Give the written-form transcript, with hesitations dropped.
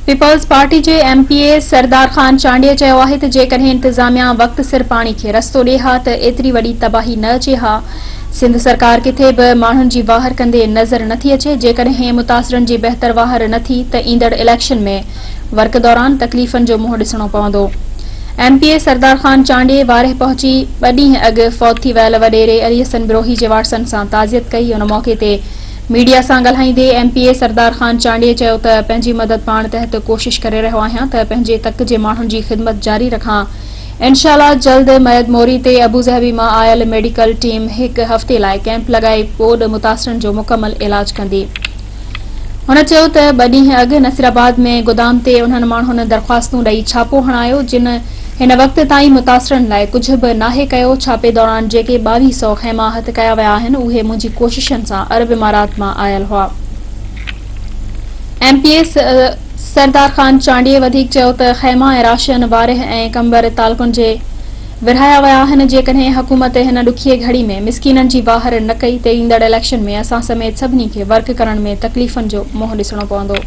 Peoples party جي M P A Sardar Khan Chandio چيو آهي ته جيڪڏهن انتظاميا وقت سر پاڻي کي رستو ڏي ها ته ايتري وڏي تباهي نه اچي ها، سنڌ سرڪار ڪٿي به ماڻهن جي واهر ڪندي نظر نٿي اچي، جيڪڏهن متاثرن جي بهتر واهر نه ٿي ته ايندڙ اليڪشن ۾ ورڪ دوران تڪليفن جو منهن ڏسڻو پوندو. M P A Sardar Khan Chandio Warah پهچي ٻه ڏينهن اڳ فوت ٿي ويل وڏيري علي حسن بروهي جي وارثن سان تعزيت ڪئي، ان موقعي تي ميڊيا سان ڳالهائيندي M P A Sardar Khan Chandio چيو ته پنهنجي مدد پاڻ تحت ڪوشش ڪري رهيو آهيان ته پنهنجي تڪ جي ماڻهن جي خدمت جاري رکان انشاء الله جلد ميد موري تي ابوظهبي مان آيل ميڊيڪل ٽيم هڪ هفتي لاء ڪئمپ لڳائي ٻوڏ متاثرن جو مڪمل علاج ڪندي. هن چيو ته ٻه ڏينهن اڳ نصيرآباد ۾ گدام تي انهن ماڻهن درخواستون ڏئي ڇاپو هڻايو جن هن وقت تائين متاثرن لاء ڪجهه به ناهي ڪيو، ڇاپي دوران جيڪي 22 سئو خيما هٿ ڪيا ويا آهن اهي منهنجي ڪوششن سان عرب امارات مان آيل هئا. M P A Sardar Khan Chandio وڌيڪ چيو ته خيما ۽ راشن وارهه ۽ قمبر تعلقن جي ورهايا ويا آهن، جيڪڏهن حڪومت هن ڏکيي گهڙي ۾ مسڪينن جي واهر نه ڪئي ته ايندڙ اليڪشن ۾ اسان سميت سڀني کي ورڪ ڪرڻ ۾ تڪليفن جو منهن ڏسڻو پوندو.